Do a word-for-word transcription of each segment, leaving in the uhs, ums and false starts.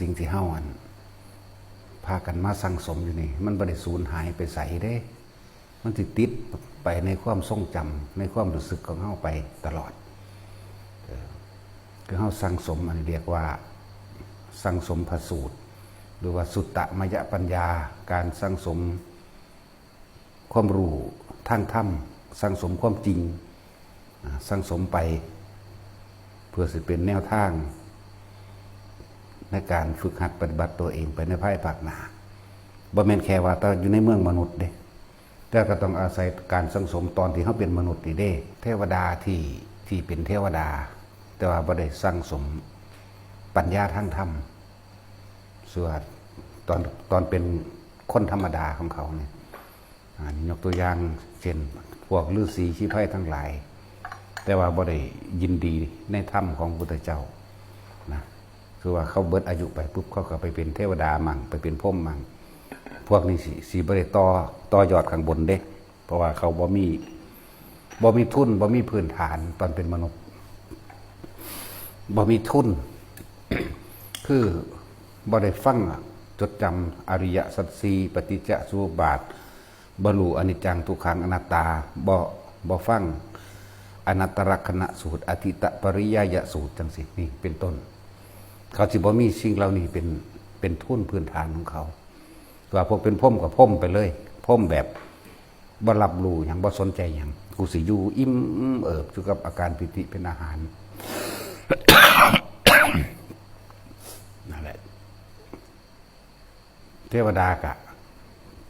สิ่งที่เฮาอันพากันมาสั่งสมอยู่นี่ มันบ่ได้สูญหายไปไสเด้ มันสิติดไปในความทรงจำ ในความรู้สึกของเฮาไปตลอด เออ คือเฮาสั่งสม อันนี้เรียกว่าสั่งสมพระสูตร หรือว่าสุตตมยปัญญา การสั่งสม ความรู้ทางธรรม สั่งสมความจริง อ่า สั่งสมไป เพื่อสิเป็นแนวทาง ในการฝึกหัดปฏิบัติตัวเองไปในภายภาคหน้า บ่แม่นแค่ว่าแต่อยู่ในเมืองมนุษย์เด้ แต่ก็ต้องอาศัยการสั่งสมตอนที่เฮาเป็นมนุษย์นี่เด้ เทวดาที่ ที่เป็นเทวดา แต่ว่าบ่ได้สั่งสมปัญญาทางธรรม ส่วนตอน ตอนเป็นคนธรรมดาของเขาเนี่ย อ่า ยกตัวอย่างเช่น พวกฤๅษีชีไพรทั้งหลาย แต่ว่าบ่ได้ยินดีในธรรมของพุทธเจ้านะ คือว่าเขาเบิดอายุไปปุ๊บ เขาก็ไปเป็นเทวดามั่ง ไปเป็นพรหมมั่ง พวกนี้สิ สิบ่ได้ต่อ ต่อยอดข้างบนเด้ เพราะว่าเขาบ่มี บ่มีทุน บ่มีพื้นฐานตอนเป็นมนุษย์ บ่มีทุน คือบ่ได้ฟังอะ จดจำอริยสัจสี่ ปฏิจจสมุปบาท บรรลุอนิจจังทุกขังอนัตตา บ่ บ่ฟังอนัตตลักษณสูตร อธิตปริยายสูตรจังซี่ นี่เป็นต้น เขาสิบ่มีสิ่งเหล่านี้เป็น เป็นทุนพื้นฐานของเขา ตัวพวกเป็นพรหมก็พรหมไปเลย พรหมแบบบ่รับรู้หยัง บ่สนใจหยัง กูสิอยู่อิ่มเอิบอยู่กับอาการปีติเป็นอาหาร นั่นแหละ เทวดากะ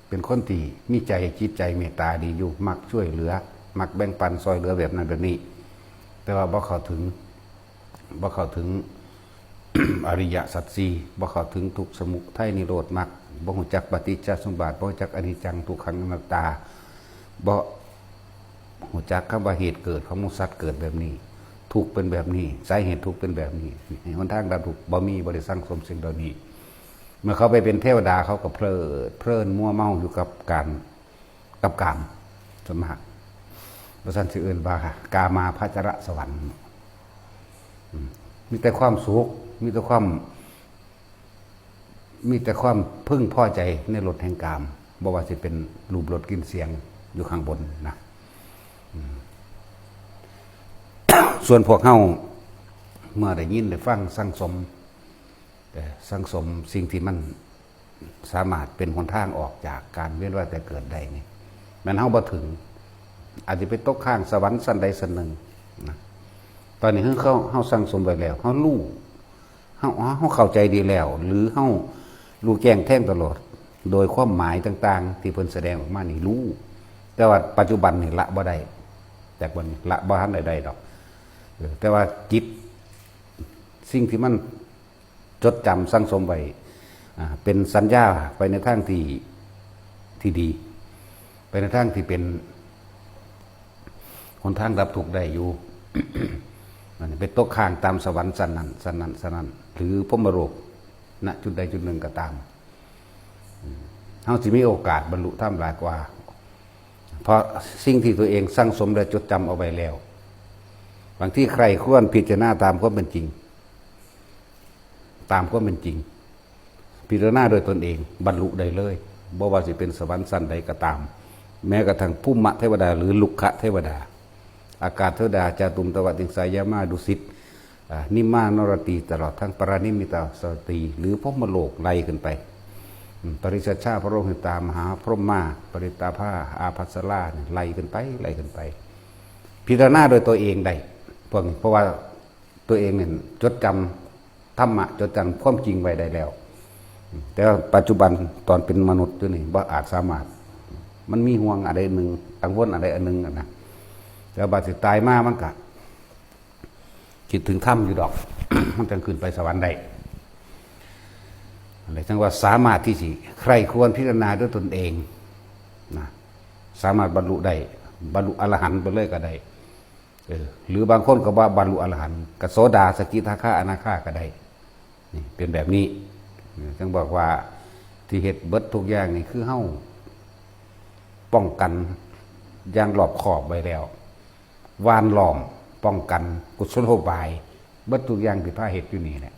เป็นคนที่มีใจ จิตใจเมตตาดีอยู่ มักช่วยเหลือ มักแบ่งปันซอยเหลือแบบนั้นแบบนี้ แต่ว่าบ่เข้าถึง บ่เข้าถึง อริยสัจสี่ บ่เข้าถึงทุกข์สมุทัยนิโรธมรรค บ่ฮู้จักปฏิจจสมุปบาท บ่ฮู้จักอนิจจังทุกขังอนัตตา บ่ฮู้จักคำว่าเหตุเกิดของหมู่สัตว์เกิดแบบนี้ ทุกข์เป็นแบบนี้ สาเหตุทุกข์เป็นแบบนี้ หนทางดับทุกข์บ่มี บ่ได้สั่งสมสิ่งเหล่านี้ เมื่อเขาไปเป็นเทวดา เขาก็เพลิดเพลินมัวเมาอยู่กับการ กับกาม ส่วนมาก บ่ซั้นสิเอิ้นว่ากามาพจรสวรรค์ อืม มีแต่ความสุข มีแต่ความ มีแต่ความพึงพอใจในรสแห่งกาม บ่ว่าสิเป็นรูปรสกลิ่นเสียงอยู่ข้างบนนะ อืม ส่วนพวกเฮา เมื่อได้ยินได้ฟังสั่งสม เอ่อ สั่งสมสิ่งที่มันสามารถเป็นหนทางออกจากการเวียนว่ายตายเกิดได้นี่ แม่นเฮาบ่ถึง อาจจะไปตกค้างสวรรค์ชั้นใดชั้นหนึ่งนะ ตอนนี้เฮา เฮาสั่งสมไว้แล้ว เฮารู้ เฮา เฮาเข้าใจดีแล้ว หรือเฮารู้แจ้งแทงตลอด โดยความหมายต่างๆ ที่เพิ่นแสดงออกมานี่รู้ แต่ว่าปัจจุบันนี่ละบ่ได้ แต่วันนี้ละบ่ทันได้ได้ดอก เออ แต่ว่าจิต สิ่งที่มันจดจำสั่งสมไว้ อ่า เป็นสัญญาไปในทางที่ ที่ดี ไปในทางที่เป็นหนทางดับทุกข์ได้อยู่ มันไปตกค้างตามสวรรค์ชั้นนั้น ชั้นนั้น ชั้นนั้น หรือพรหมโลก ณ จุดใดจุดหนึ่งก็ตาม อืม เฮาสิมีโอกาสบรรลุธรรมหลายกว่า เพราะสิ่งที่ตัวเองสั่งสมและจดจำเอาไว้แล้ว บางทีใคร่ครวญพิจารณาตามความเป็นจริง ตามความเป็นจริง พิจารณาโดยตนเอง บรรลุได้เลย บ่ว่าสิเป็นสวรรค์ชั้นใดก็ตาม แม้กระทั่งภูมิเทวดาหรือลุกขเทวดา อากาศเทวดา จาตุมตวติงสายามาดุสิต อ่า นิมมานรตี ตลอดทั้งปรนิมมิตสตรี หรือพรหมโลกไล่ขึ้นไป อืม ปริสัชชา พระโลหิตา มหาพรหมา ปริตตาภา อาภัสราเนี่ย ไล่ขึ้นไป ไล่ขึ้นไป พิจารณาโดยตัวเองได้ พวกนี้ เพราะว่าตัวเองเนี่ยจดจำธรรมะ จดจำความจริงไว้ได้แล้ว แต่ว่าปัจจุบันตอนเป็นมนุษย์อยู่นี่บ่อาจสามารถ มันมีห่วงอะไรหนึ่ง กังวลอะไรอันหนึ่งอะนะ แต่ว่าบัดสิตายมามันก็คิดถึงธรรมอยู่ดอก มันจังขึ้นไปสวรรค์ได้ อะไรจังว่าสามารถที่สิใคร่ครวญพิจารณาด้วยตนเองนะ สามารถบรรลุได้ บรรลุอรหันต์ไปเลยก็ได้ เออ หรือบางคนก็ว่าบรรลุอรหันต์ กโสดา สกิทาคา อนาคาก็ได้ นี่เป็นแบบนี้ จังบอกว่าที่เฮ็ดเบิดทุกอย่างนี่คือเฮาป้องกันอย่างรอบคอบไว้แล้ว หว่านล้อมป้องกันกุศโลบาย เบิดทุกอย่างที่พาเฮ็ดอยู่นี่แหละ